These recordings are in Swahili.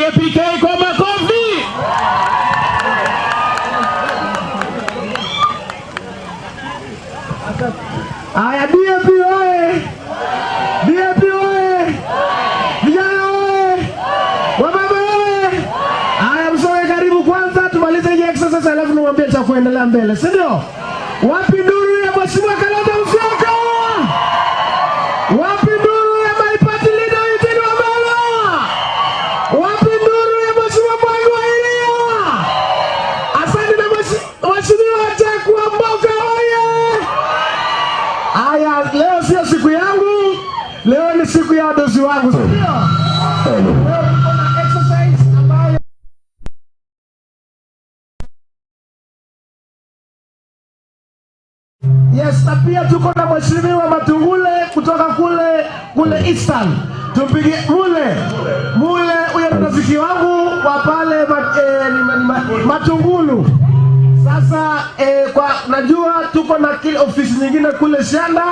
AKPK kwa makofi. Aya, DAP oye! DAP oye! Vijana oye! Wamama oye! Aya, msoge karibu kwanza tumalize hii exercise alafu niwaambie cha kuendelea mbele, si ndio? Wapi nduru ya Mheshimiwa Kalonzo Musyoka? Wapi nduru ya my party leader Eugene Wamalwa? Wapi nduru ya Mheshimiwa Mwangi wa Iria? Asante na Mheshimiwa Jack Wamboka oye! Aya, leo sio siku yangu, leo ni siku ya dozi wangu, si ndio? Leo tuko na exercise ambayo. Yes, na pia tuko na Mheshimiwa Matungule kutoka kule Eastern. Tumpige mule mule, huyo ni rafiki wangu wa pale ni Matungulu. Sasa kwa najua tuko na kile ofisi nyingine kule Shanda,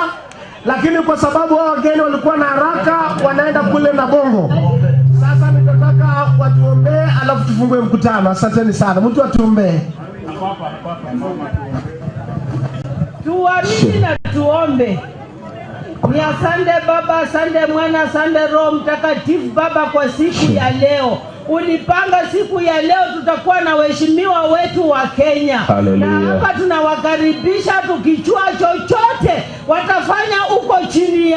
lakini kwa sababu hao wageni walikuwa na haraka wanaenda kule na Bongo. Sasa nitataka watuombee, alafu tufungue mkutano. Asanteni sana, mtu atuombee. Tuamini na tuombe. Ni asante Baba, asante Mwana, asante Roho Mtakatifu. Baba, kwa siku ya leo ulipanga siku ya leo tutakuwa na waheshimiwa wetu wa Kenya. Hallelujah. Na hapa tunawakaribisha, tukijua chochote watafanya huko chini ya